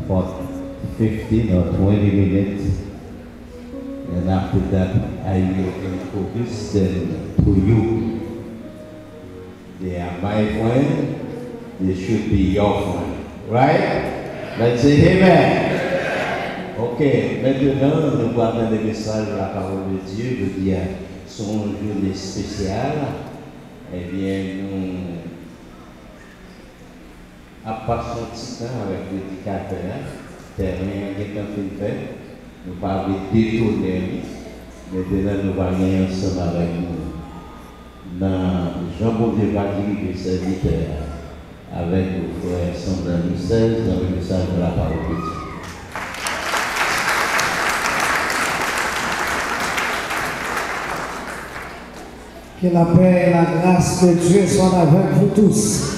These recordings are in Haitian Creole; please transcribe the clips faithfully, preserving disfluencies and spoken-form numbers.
for fifteen or twenty minutes, and after that, I will introduce them to you. They are my friend, they should be your friend. Right? Let's say amen. Ok, mentnan nou pral tande mesaj la parole de Dieu, jodi a se yon jounen espesyal. Ebyen, nou ap pase yon ti tan avèk predikatè a. Tèren an gentan fin fèt. Nou pa vle detounen li. Mentnan nou va gen ansanm avèk nou nan jan Bondye va dirije sèvitè a avèk nou, frè Sandra Louis sèz, nan le message de la parole de Dieu. Que la paix et la grâce de Dieu soient avec vous tous.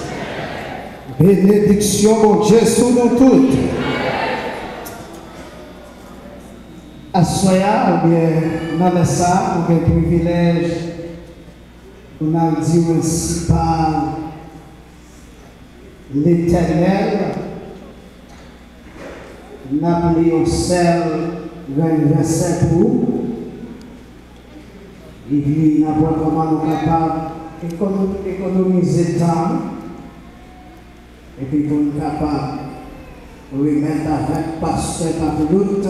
Benediksyon Bondye sou nou tout. Aswè a, oubyen nan lè sa, nou gen privilèj pou n al di mèsi pa Letènèl. N ap li yon sèl grenn vèsè pou ou, epi n ap wè kòman nou kapab ekono-, ekonomize tan, epi pou n kapab remèt avèk pastè Papilout,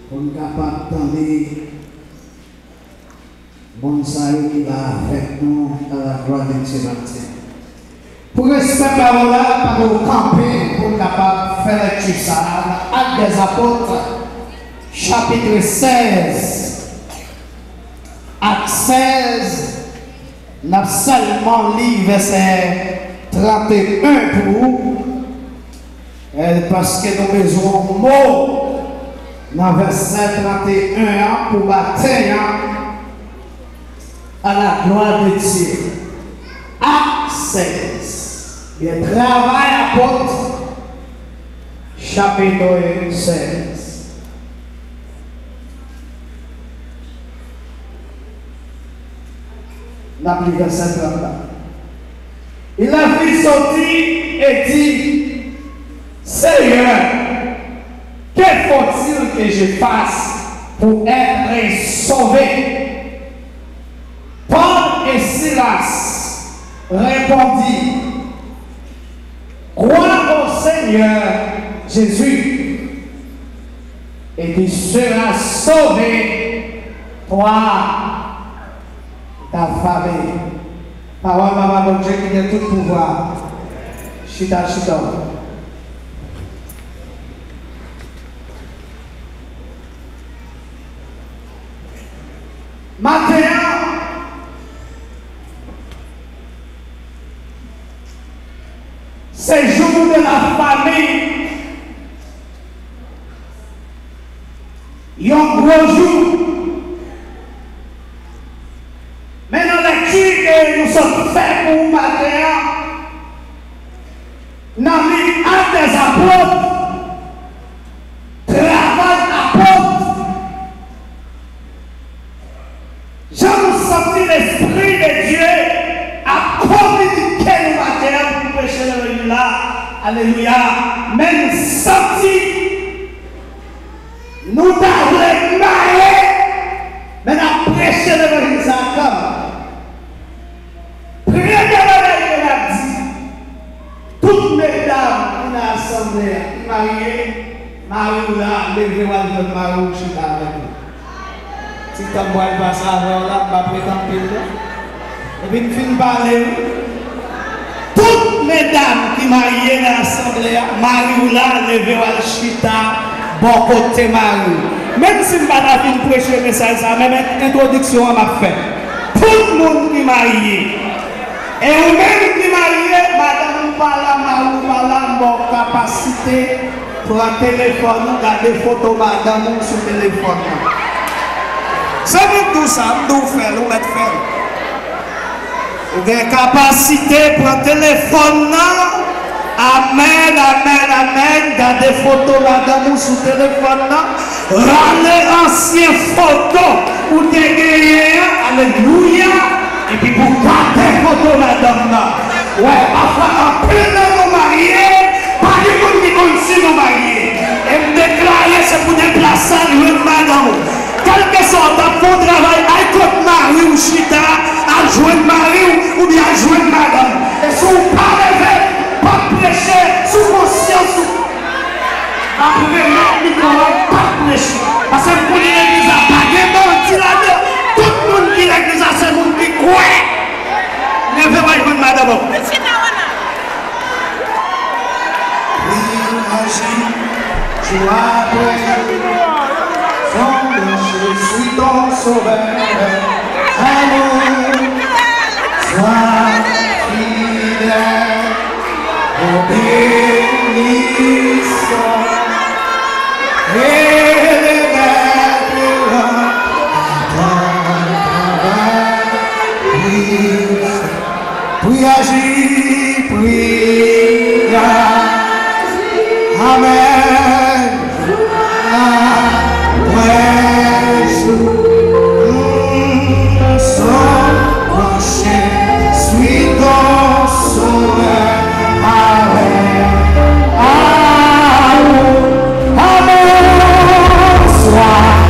pou n kapab tande moun sa yo ki la avèk nou, à la gloire de Dieu maten. Pou respè pawòl la, pa nou kanpe pou n kapab fè lèkti sa a nan Actes des Apôtres, chapit sèz. Ak sèz, n ap sèlman li vèsè trannteyen pou ou, eh, paske nou bezwen yon mo nan vèsè trannteyen an pou maten an, à la gloire de Dieu. Ak sèz. Byen, Travay Apot, chapit sèz. N ap li vèsè trant la. Il la fit sortir et dit, Seigneur, que faut-il que je fasse pour être sauvé? Paul et Silas répondirent, Crois au Seigneur Jésus, et tu seras sauvé, toi et ta famille. Pawòl Papa Bondye ki gen tout pouvwa. Chita, chita. Maten an, se jou de la fami. Yon gwo jou. Men nan lèkti ke nou sot fè pou maten an, nan liv Actes des Apôtres, Travay Apot, jan nou santi Lespri de Dye ap kominike nou maten an pou nou preche levanjil la. Alelouya. Men nou santi nou ta vle maye, men n ap preche levanjil sa a kanmenm. Premye bagay ke n ap di, tout medam ki nan asanble a, ki marye, mari w la, leve w al jwenn mari w, chita avèk li. Ti tan m pral pase avè w la, m p ap ret anpil non. Epi n fin pale wi. Tout medam ki marye nan asanble a, mari w la, leve w al chita bò kote mari w. Menm si m pa ta fin preche mesaj sa, men, men entwodiksyon an m ap fè. Tout moun ki marye, e ou menm ki marye, madanm ou pa la, mari w pa la, m ba w kapasite, pran telefòn ou, gade foto madanm ou sou telefòn nan. Se mwen k di w sa, m di w fè l, ou mèt fè l. Ou gen kapasite pran telefòn nan. Amèn, amèn, amèn. Gade foto madanm ou sou telefòn nan. Rale ansyen foto ou te genyen an. Alelouya. Epi pou gade foto madanm nan. Wè, pafwa anpil nan nou marye, pa gen moun ki konn Jour après jour, son branché sur ton sauveur. Amour, sois fidèle, obéissant, et les maîtres à ton travail. Pri aji, pri aji. Amèn. Apre jou, m son branche sou ton sovè avèk amou. Amou swa.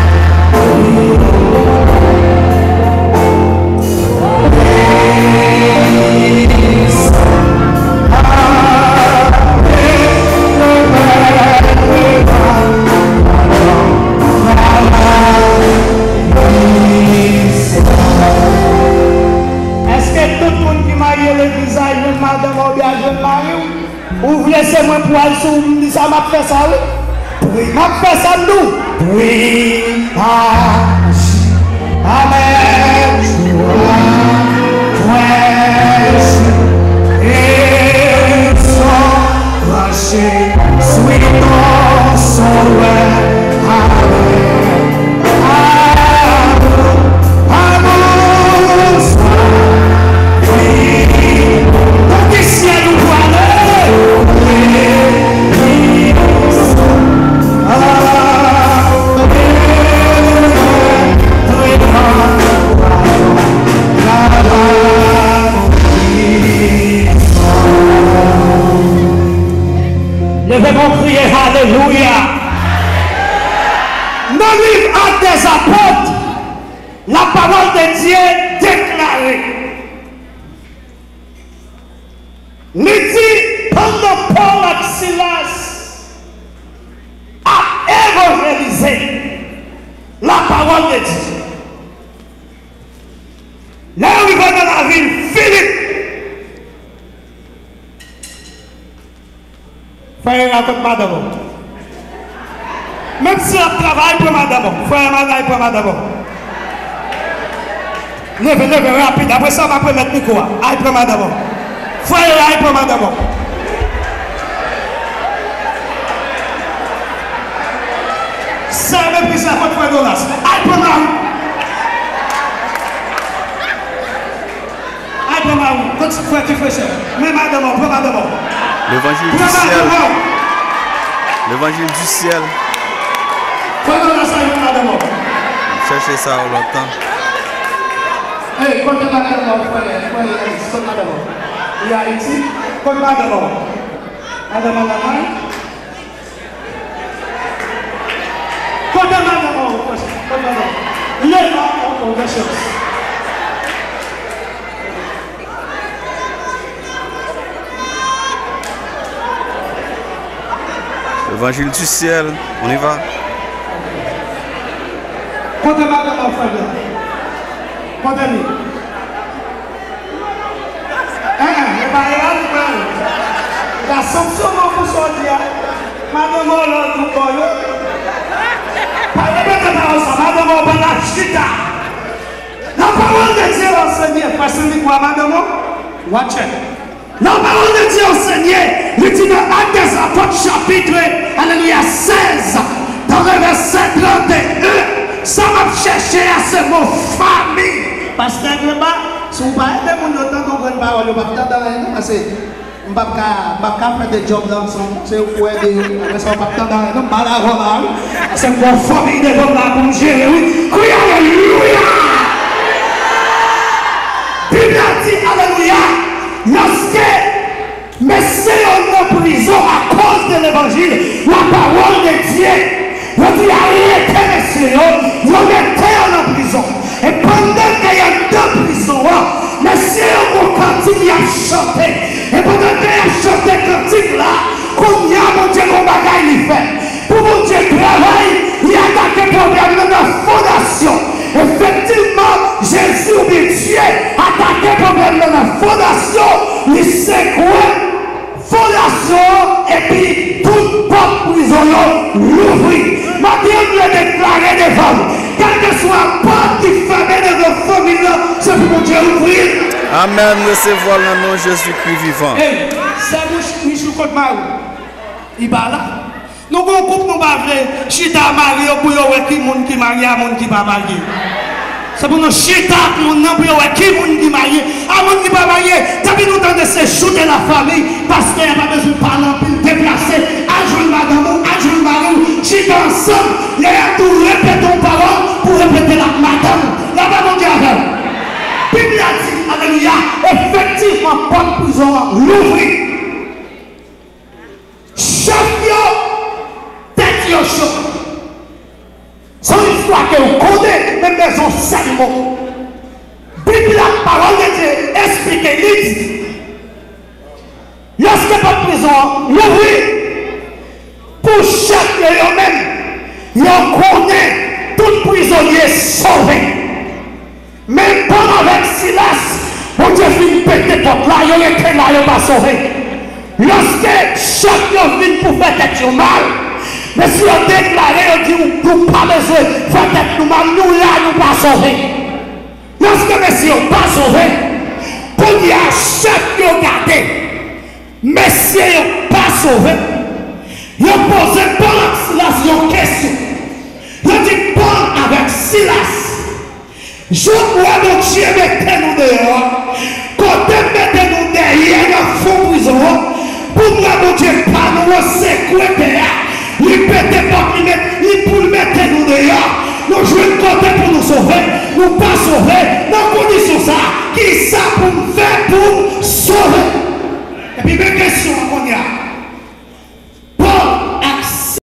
Èske tout moun ki marye legliz la jwenn madanm ou byen jwenn mari w? Ou vle se mwen pou al sou ou, m di sa, m ap fè sa, wi. Pri, m ap fè sa, m di w. Pri aji. Amèn. Jwa, pwèch, e son branche sou ton sovè. Amèn. Amou, amou, swa fini. Kote syèl ou prale? Legliz. Alelouya. Leve pou kriye, alelouya. Nan liv Actes des Apôtres, la parole de Dieu deklare, li di, pandan Pòl ak Silas ap evanjelize la parole de Dieu, lè yo rive nan lavil Filip, Frè Ray, kot madanm ou? Menm si l ap travay, al pran madanm ou. Frè Ray, al pran madanm ou. Leve, leve, rapid. Apre sa, m ap remèt mikwo a. Al pran madanm ou. Frè Ray, al pran madanm ou. Sè Meprizè, kot frè Donas? Al pran mari. Ay, pran madanm ou, kot frè ki frechè. Men madanm ou, pran madanm ou. Levanjil di syèl. Levanjil di syèl. Frè Donas la jwenn madanm ou. M chèche sa yo lontan. Ey, kote madanm ou, frè, frè, kot madanm ou? Li Ayiti. Kot madanm ou? Madanm ou la kay? Kote madanm ou? Kote madanm ou? Leve ankò, yon chans. Évangile du ciel, on y va. Kote madanm ou, frè Blan? Kote li? Hein, hein, e pa Eva li pran. Gason, sou mwen pou sa w di a. Madanm ou lòt ou bò yo. Pa repete pawòl sa, madanm ou pa la chita. La parole de Dieu enseigne, frè Sylvie, kwa madanm ou? Watch it. La parole de Dieu enseigne, li di nan Actes des Apôtres chapitre, alelouya, sèz, dans le verset trente et un, sa m ap chèche a se mo fanmi. Pastè Greba, si w pa ede moun yo tande yon grenn pawòl, yo p ap tande anyen non, paske m p ap ka, m p ap ka fè de djòb la ansanm, se ou pou ede yo, apre sa w p ap tande anyen non, m pale avè w la wi, paske m gen yon fanmi devan m la pou m jere wi, kriye alelouya! Bib la di, alelouya, lòske mesye yo nan prizon akoz de levanjil, la parole de Dieu, yo di arete mesye yo, yo mete yo nan prizon. E pandan ke y anndan prizon an, mesye yo gon kantik y ap chante. E pandan ke y ap chante kantik la, kounye a Bondye gon bagay li fè. Pou Bondye travay, li atake pwoblèm nan nan fondasyon. Efektivman, Jezi oubyen Dye atake pwoblèm nan nan fondasyon, li sekwe fondasyon an, epi tout pòt Louvri. Maten an, m vle deklare devan w, kèlkeswa pòt ki fèmen devan fanmi w lan, se pou Bondye ouvri l. Amèn. Resevwa l nan non Jezikri vivan. Ey, sè Mich-, Michou, kot mari w? Li pa la. Nou gon koup nou pa vle chita mari yo pou yo wè ki moun ki marye a moun ki pa marye. Se pou nou chita ak moun nan pou yo wè ki moun ki marye a moun ki pa marye. Depi nou tande se jour de la famille, pastè a pa bezwen pale anpil, deplase, al jwenn madanm ou, al jwenn mari w, chita ansanm, lè y ap di w repete yon pawòl, pou w repete l ak madanm ou. Lapè Bondye avè w. Bib la di, alelouya, efektivman, pòt prizon an louvri. Chèf yo, tèt yo cho. Se yon istwa ke w konnen, men m bezwen yon sèl mo. Bib la, pawòl de Dye, eksplike, li di, lòske pòt prizon an louvri pou chèf yo, yo menm, yo konnen tout prizonye sove. Men Pòl avèk Silas, Bondye fin pete pòt la, yo rete la, yo pa sove. Lòske chèf yo vin pou fè tèt yo mal, mesye yo deklare, yo di, nou pa bezwen fè tèt nou mal, nou la, nou pa sove. Lòske mesye yo pa sove, kounye a chèf yo gade, mesye yo pa sove, yo poze Pòl ak Silas yon kesyon. Yo di Pòl avèk Silas, jan m wè Bondye mete nou deyò a, kote m mete nou dèyè nan fon prizon an, pou m wè Bondye pa nou an sekwe tè a, li pete pòt li met, li pou l mete nou deyò, nou jwenn kote pou nou sove, nou pa sove, nan kondisyon sa a, kisa pou m fè pou m